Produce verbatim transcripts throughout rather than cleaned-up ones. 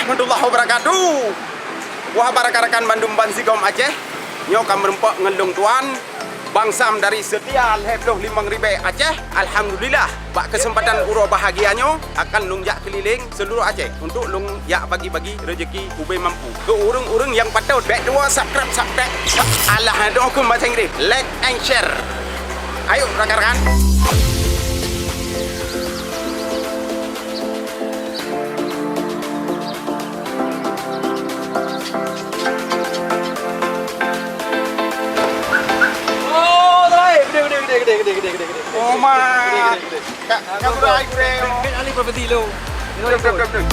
Warahmatullahi wabarakatuh. Wah, bak rakan-rakan bandum bansigom Aceh, nyoe ka meureumpok ngon lôn tuan, Bang Sam dari Setia lhèe ploh limong ribèe Aceh. Alhamdulillah, bak keuseumpatan uroe bahagia nyoe akan lôn jak keulileng seuluruh Aceh untuk lôn jak bagi-bagi reuzeki ubé mampu keu ureueng-ureueng nyang patot. Bèk tuwoe subscribe, subscribe. Alah, dong keu bahasa Inggris. Like and share. Ayo, rakan-rakan. Oh, taib. Gede, gede, gede. Oh, ma. Gede, gede, gede. Kak, kak, gurèe, gurèe. Kak, kak, ahli properti lo. Betul, betul, betul, betul.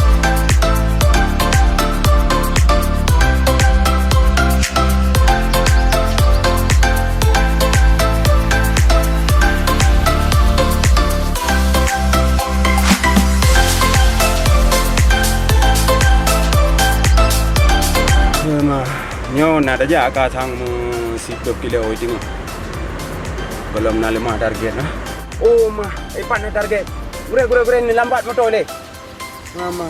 Nyoe na tajak ka sang meusiplôh kilo di teungoh. Gohlom na leumah target na. Oh mah, eh, pat na target. Gurèe, gurèe, gurèe, ni lambat moto lé. Mama.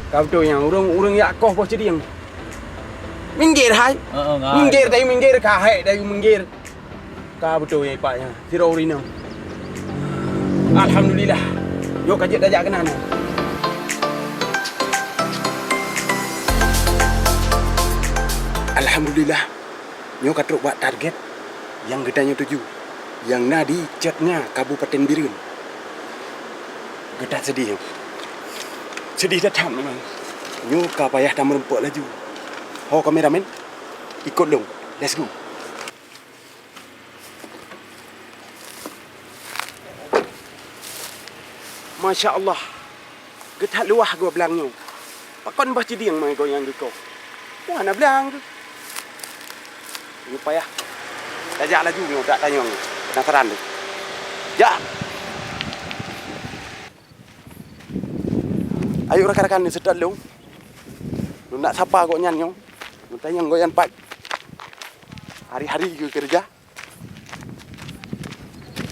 Ka beutôi nyan, ureueng, ureueng jak koh boh ceudieng. Minggir hai. Heeh, ngai. Minggir, tayu minggir, ka hai, tayu minggir. Ka beutôi nyan ipak nyan, sidroe ureueng inong. Alhamdulillah. Nyoe ka jeuet tajak keunan nyoe. Alhamdulillah. Nyoe ka trok bak target nyang geutanyoe tuju, nyang na di Cot Nga, Kabupaten Bireuen. Geutanyoe seudeh nyoe. Seudeh that memang. Nyoe ka payah tameureumpok laju. Ho kameramen, ikot lôn. Let's go. Masya Allah. Geuthat luwah goe blang nyoe. Pakon boh ceudieng mai goe nyang geukoh. Wah, na blang geuh. Nyoe payah. Tajak laju nyoe, tak tanyong. Penasaran deh. Jak. Ayo rakan-rakan, neuseutôt lôn. Lôn nak sapa gobnyan nyoe. Lôn tanyong gobnyan pat. Hari-hari geukeureuja.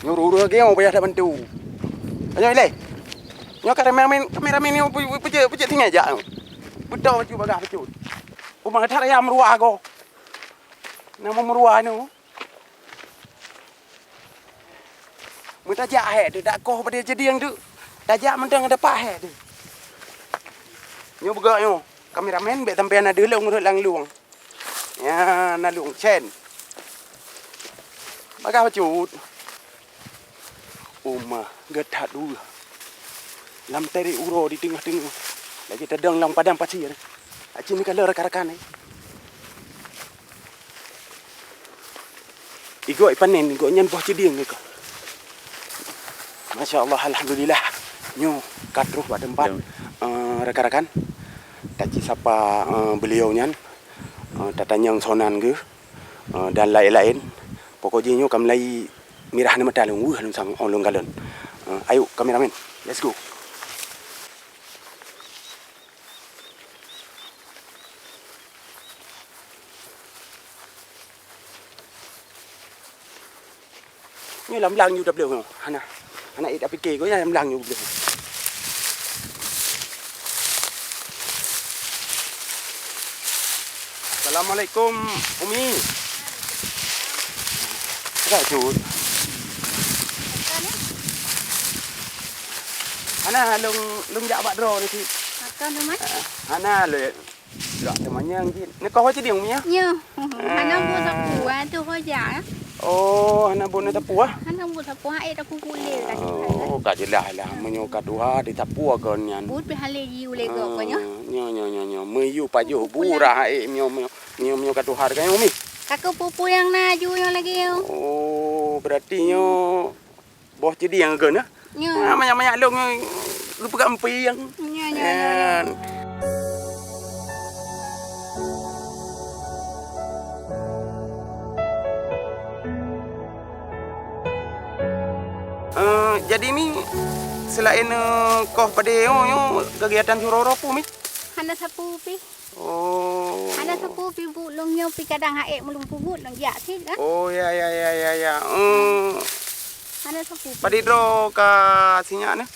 Nyoe ureueng-ureueng lagèe nyoe payah tabantu. Nyoe ilèe. Nyoe kameramen, kameramen nyoe pu-, pu-, pucet, pucet tinggai jak nyoe. Beutôi baju bagah bacut. Uma that raya meuruwa goe. Nama meuruwa nyoe? Meutajak hék teuh, dak koh padé jadi nyang teuk. Tajak mantong dapat hék teuh. Nyoe beugok nyoe. Kameramen bèk sampai na deulông rhot lam luwang. Nyan, na lôn cen. Bagah bacut. Uma, geuh that dua. Lam tari uroe di teungoh-teungoh. Lagèe tadong lam padang pasir. Aci ni kalau rakan-rakan ni. Igok ipanen, igok nyan boh ceudieng igok. Masya Allah, alhamdulillah. Nyoe ka troh bak teumpat, eh, rakan-rakan. Taci sapa, eh, beliau nyan. Eh, tatanyong sonan geuh, eh, dan laén-laén. Pokok jih nyoe ka mulai mirah ni mata lôn, weueh lôn sang, oh, lôn kalon. Eh, ayo kameramen, let's go. Nyoe lam blang yue tableuh nyoe. Hana. Hana ék tapike, nyoe lam blang yue tableuh. Assalamualaikum, Umi. Ada cut. Hana, lôn, lôn jak bak droe ni cit. Makan teman? Hana, lôn. Dak teumanyong cit. Neukoh cit dieng, Umi, ya? Nyoe. Hana buet sapeue, tu ho jak, ya. Oh, hana buet sapeue, ah? Hana buet sapeue, hai, taku pulé, ka jeulaih. Oh, ka jeulaih lah. Meunyoe ka tuha, di sapeue kon nyan. Buet pih halé ji ulé gob, kon nyoe. Ah, nyoe, nyoe, nyoe, nyoe. Meuyue pajoh bu rah, eh, nyoe, nyoe, nyoe, nyoe ka tuha, kan, Umi? Ka keu peue-peue nyang na aju nyoe lagèe nyoe. Oh, berarti nyoe boh ceudieng keu na? Nyoe. Ah, manyak-manyak lôn, eh, geupeugah empieng. Nyoe, nyoe, nyoe, nyoe. Eh, jadi Mi, selain, eh, koh padé nyoe, nyoe kegiatan syuroe-roe peue Mi? Hana sapeue pih. Oh. Hana sapeue pih buet lôn nyoe pih kadang hai meulumpu buet lôn jak cit kan. Oh, ya, ya, ya, ya, ya. Hmm. Hana sapeue pih. Padé droe ka sinyak nyoe?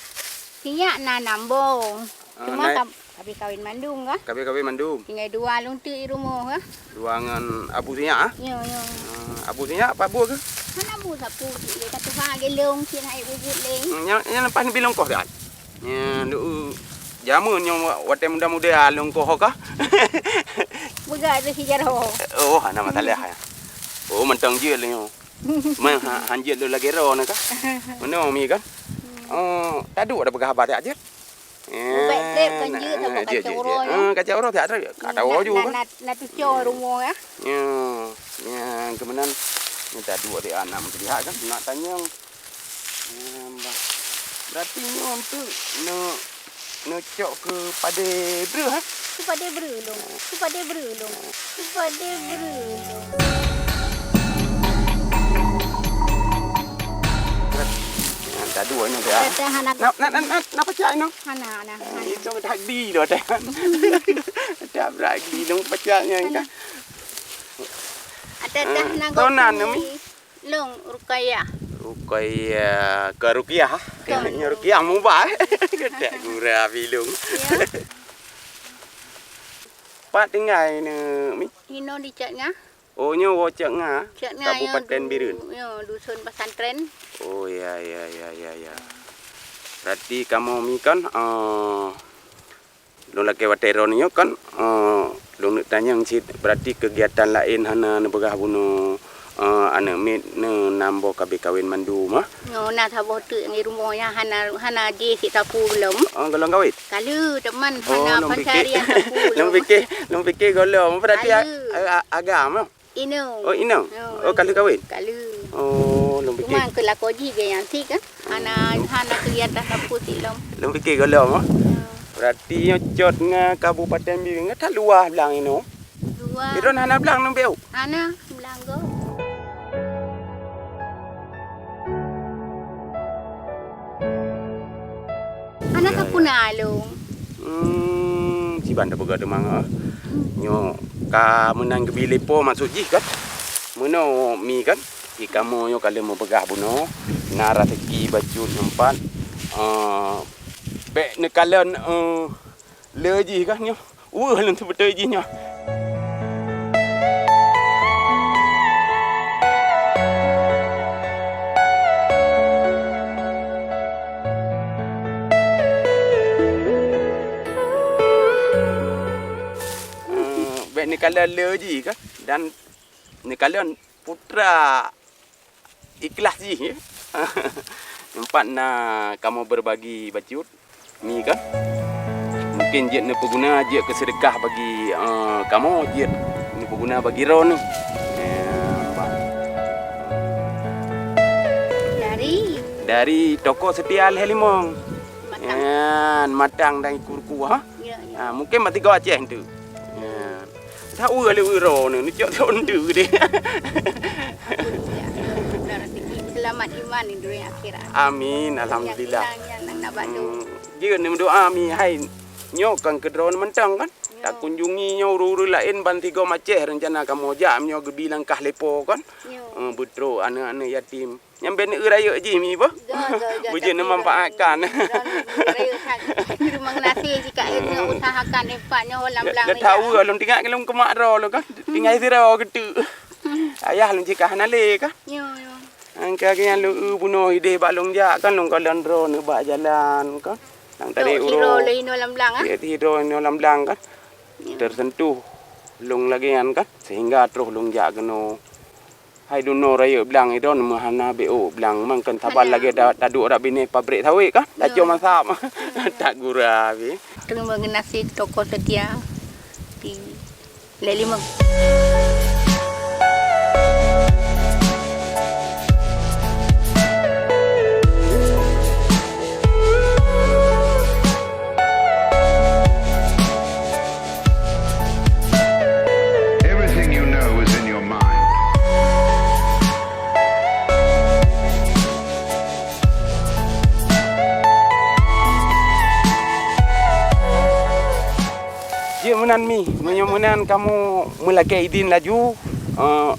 Sinyak na nam bông. Ah, cuma na- ka, Habéh kawén mandum kah? Kabeh-kabeh mandum. Tinggai dua lôn teuk di rumoh kah? Dua ngon Abu Sinyak, ah? Nyo, nyo. Ah, Abu Sinyak pat buet keuh? Hana buet sapeue cit lé, ka tuha lagèe lôn cit, hana buet-buet lé. Hmm, nyan, nyan leupah neubi lôn koh dak? Nyan, lu, jameun nyoe wa-, watèe muda-muda lôn koh kah? Peugah lé si jaroe. Oh, hana masalah, ya. Oh, mantong jeuet lé nyoe. Meuhan, han jeuet lôn lagèe droeneuh kah? Meunoe mi kan? Oh, taduek dak peugah haba dak jeuet? Ubak trép kan jeuet saboh kacau uroe nyoe. Ah, kacau uroe tak ada. Kacau uroe juga. Na, na, na tucoe rumoh ya. Ya, ya, kemudian minta dua di anak melihat kan, nak tanyong. Ya, bah. Berarti nyoe untuk nak, nak cok ke padé breuh, ha? Ke padé breuh lom. Ke padé breuh lom. Ke padé breuh lom. Berarti, ya, tak dua ni dah. Kata hana. Nak, nak, nak, nak, nak pecah ni. Hana, hana, hana. Itu dah di dah, dah. Dah beragi dong pecahnya kan. Ada dah nangkok. Tonan ni. Long Rukayah. Rukayah, ke Rukiah. Kan. Nya Rukiah mubah. Kita gura bilung. Ya. Pat tinggai ni, Mi? Ino di Cot Nga. Oh, nyoe woe Cot Nga, Cot Nga, Kabupaten Bireuen. Nyoe dusun pesantren. Oh, ya, ya, ya, ya, ya. Berarti kamoe mi kan, eh, lôn lakèe watèe droeneuh nyoe kan, eh, lôn neuk tanyong cit, berarti kegiatan laén hana neupeugah bunoe, eh, aneuk miet neunambo kabeh kawén mandum, ah? Nyoe na saboh teuk di rumoh nyan hana, hana jih cit sapeue lom. Oh, golom kawén? Kale, teuma hana pencarian sapeue lom. Lôn pikir, lôn pikir golom. Berarti a-, a-, agam, ah? Inong. Oh, inong? Oh, ka lheueh kawén? Ka lheueh. Oh, lôn pikir. Cuma keu lakoe jih gaya nyan sit kan. Hana, hana kegiatan sapeue sit lom. Lôn pikir golom, ah? Ya. Berarti nyoe Cot Nga Kabupaten Bireuen nyoe that luwah blang inoe. Luwah. Bireuen hana blang nyoe beu? Hana, blang gob. Hana sapeue na lôn. Hmm, siban tapeugah teuma, ah. Nyoe ka meunan geubi lé Po maksud jih kan. Meunoe mi kan. Di kamoe nyoe ka lheueh meupeugah bunoe. Na raseuki bacut nyoe pat. Eh, bèk neukalon, eh, le jih kan nyoe. Weueh lôn seubeutôi jih nyoe. Eh, bèk neukalon le jih kan, dan neukalon putra ikhlas jih, ya. Nyoe pat na kamoe berbagi bacut. Mi kan? Mungkin jeuet neupeuguna, jeuet keu seudeukah bagi, eh, kamoe, jeuet neupeuguna bagi droeneuh. Eh, bah. Dari? Dari toko seutia Lhèe Limong. Matang. Eh, Matang dan Iku Ruku, ha? Ya, ya. Ah, mungkin meusigoe Aceh tu. Ya. Tahu kali uroe ni, ni cok tonde deh. Selamat iman di dunia akhirat. Amin, alhamdulillah. Yang hilang, yang nak, nak bantu. Hmm, dia ni mendoa mi hai. Nyoe kan keudroe mantong kan? Nyoe. Tak kunjungi nyoe ureueng-ureueng laén ban tiga Aceh rencana kamoe jak nyoe geubi langkah lepo kan? Nyoe. Eh, beutro aneuk-aneuk yatim. Nyang ben eu rayeuk jih mi boh. Beujeuet neumanfaatkan. Rayeuk that. Memang nasi jika usahakan empat nyoe lam blang. Dah tahu lom tinggai lom keumak droe lom kan. Tinggai sidroe geuteuk. Ayah lom jikah hana lé kah? Nyoe, nyoe. Angka ke nyang lôn eu bunoe ideh bak lôn jak kan lôn kalon droeneuh bak jalan kan. Nang tadi uroe. Sidroe lé inoe lam blang ah. Ya, sidroe inoe lam blang kan. Tersentuh lôn lagèe nyan kan sehingga troh lôn jak keunoe. Hai dunoe rayeuk blang idon meuhana B O blang mangkon saban lagèe da-, taduek dak binéh pabrik sawét kah? Tacok masam. Tak gura pi. Terima kasih toko setia di Lhèe Limong. Everything you know is in your mind. Jeuet meunan mi, meunyoe meunan kamoe meulakèe idin laju, eh,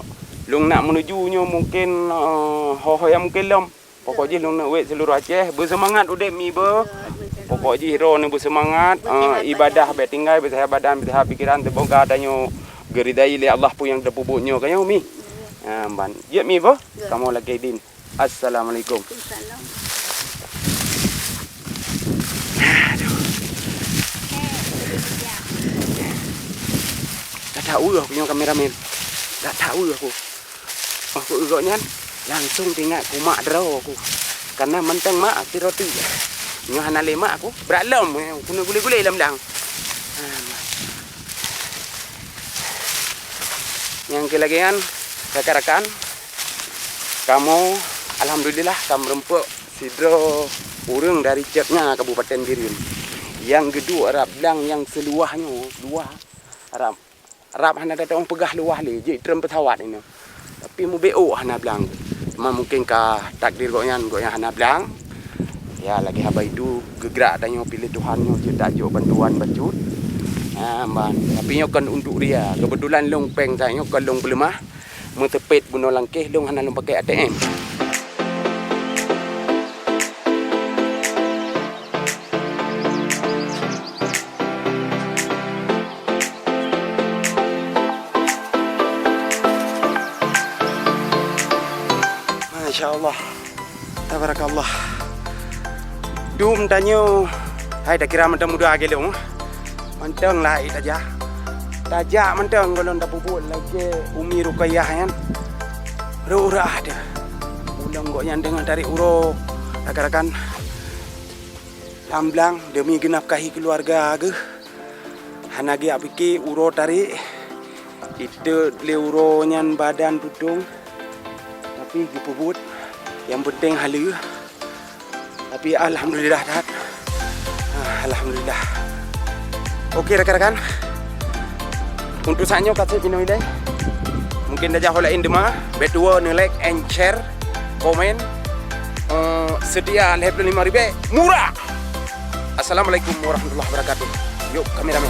lôn nak meunuju nyoe mungken, eh, ho-ho nyang mungken lom. Pokok jih lôn neuk wét seuluruh Aceh, beuseumangat udép mi beuh. Pokok jih droeneuh beuseumangat, eh, ibadah bèk tinggai, beuseuhat badan, beuseuhat pikeran, seumoga tanyoe geuridai lé Allah peue nyang tapeubuet nyoe, ka nyoe, Mi? Ah, ban. Jeuet, Mi, boh? Kamoe lakèe idin. Assalamualaikum. Waalaikumsalam. Aduh. Dak tahu aku nyoe kameramen. Dak tahu aku. Aku gobnyan langsung teuingat keu mak droe aku. Karena mantong mak sidroe teuk. Nyoe hana lé mak aku. Brat lom, keuneuk gulé-gulé lam blang. Nyang keu lagèe nyan, rakan-rakan, kamoe alhamdulillah ka meurumpok sidroe ureueng dari Cot Nga, Kabupaten Bireuen, nyang geuduek rab blang nyang seuluwah nyoe, luwah rab, rab hana tatong peugah luwah lé, jeuet treun peusawat inoe. Tapi mubeuôk hana blang. Cuma mungken ka takdir gobnyan, gobnyan hana blang. Ya, lagèe haba itu geugrak tanyoe piléh Tuhan nyoe jeuet tajok bantuan bacut. Ha, ban. Tapi nyoe kon untuk ria. Kebetulan lôn péng tanyoe kon lôn peuleumah. Meuteupet bunoe langkeh lôn hana lôn pakai A T M. Masya Allah. Tabarakallah. Dum tanyoe, hai, takira mantong muda lagèe lôn. Mantong lah, hai, tajak. Tajak mantong gohlom tapeubuet lagèe Umi Rukayah nyan. Rhot-rhot deuh. Ulôn gobnyan teungoh tarek uroe, rakan-rakan. Lam blang demi geunafkahi keuluwarga geuh. Hana geujak pike uroe tarek. Iteuk lé uroe nyan badan tutong. Tapi geupeubuet, nyang peunteng haleue. Tapi alhamdulillah that. Ah, alhamdulillah. Oke, rakan-rakan. Untuk saat nyoe ka seb inoe ilèe. Mungken tajak ho laén teuma, bèk tuwo neu-like and share, komen. Eh, seutia lhèe plôh limong ribèe, murah. Assalamualaikum warahmatullahi wabarakatuh. Yuk, kameramen.